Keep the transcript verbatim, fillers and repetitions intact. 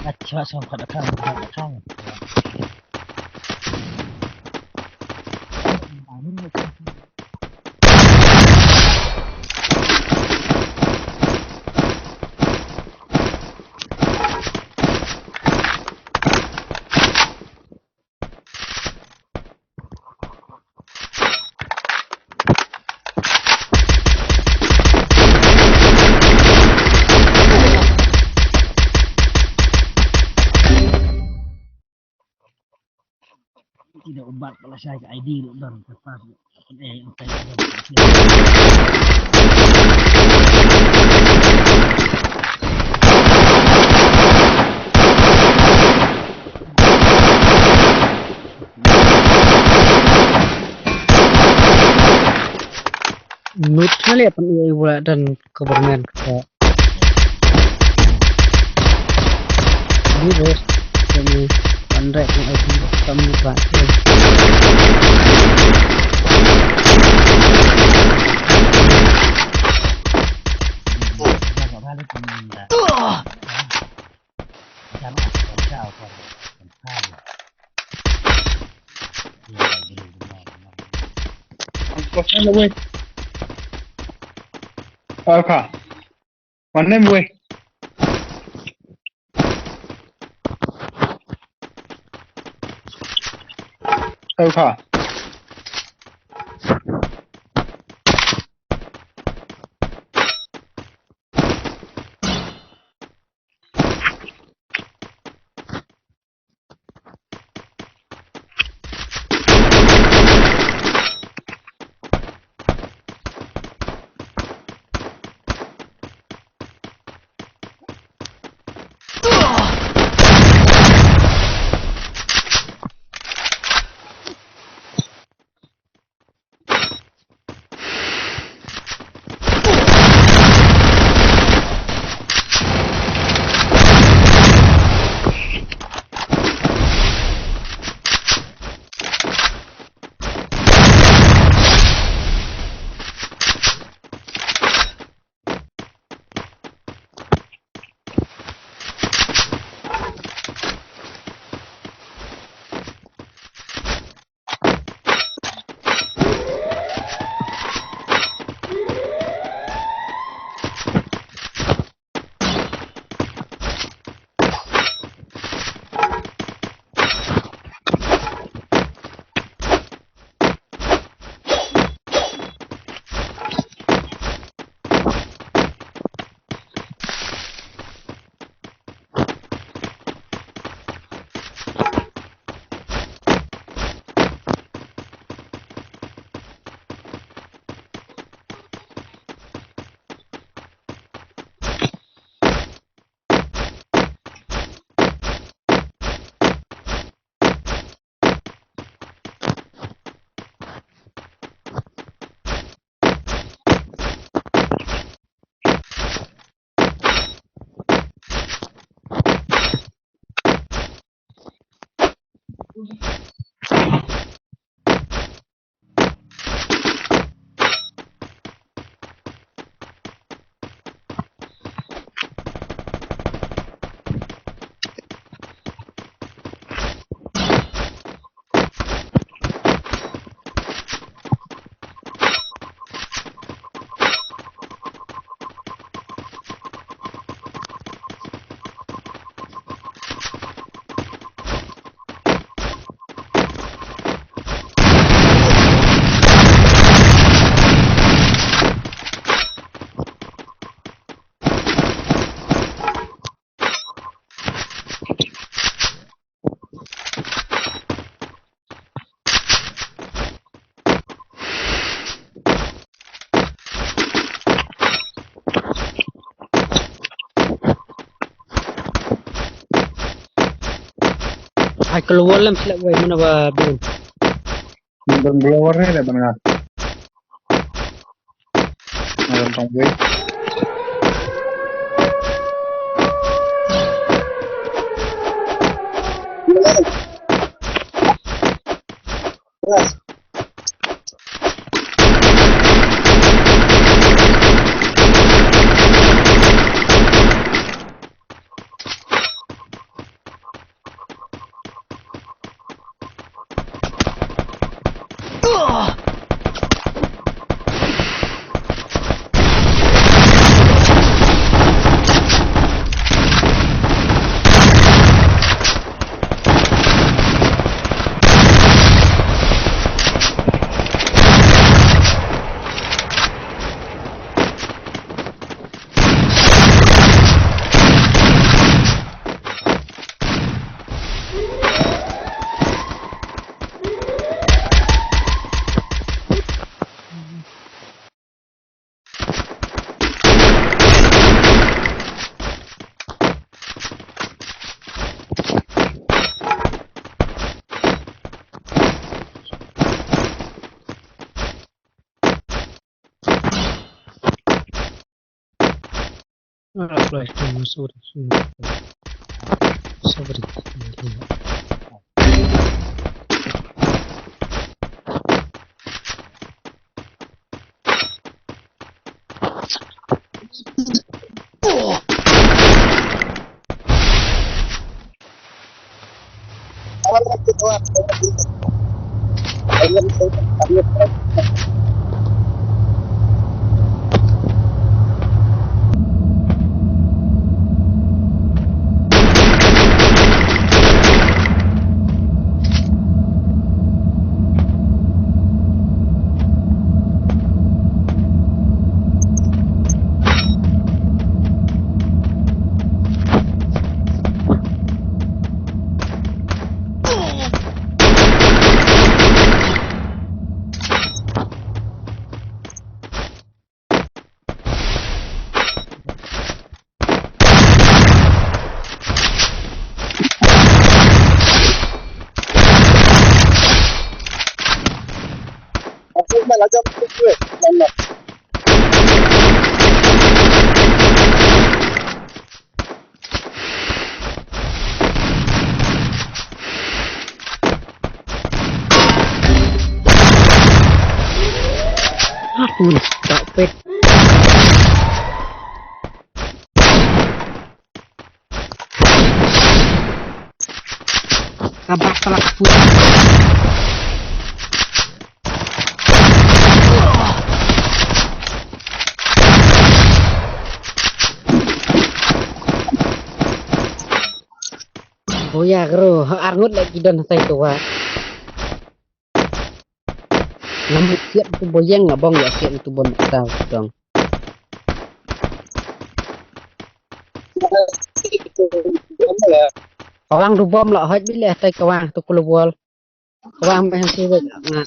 Acha, song khat akhang, khat akhang. Ida ubat pala shai ka I D lu don ka pas. Eh, okay. Mut na le pan i wala dan ka bermain ka. Ni bos kami pandai ni aku kamu ba. Kosong le wei. Alka. Wan nem wei. Alka. Ai, keluar lem selek wei, mana ba belum. Belum keluar ni, dah benar. Belum sampai. Ah, flash tu, sorry, sorry. Sorry. Aduh, tak pet. Kabak telak pun. Boya gro, arngut lagi don sai tua. Ngam siap tu boyang abang ya siap tu bon tau dong. Kawang du bom la hoj bileh tai kawang tu kulubol. Kawang meh tu wek nga.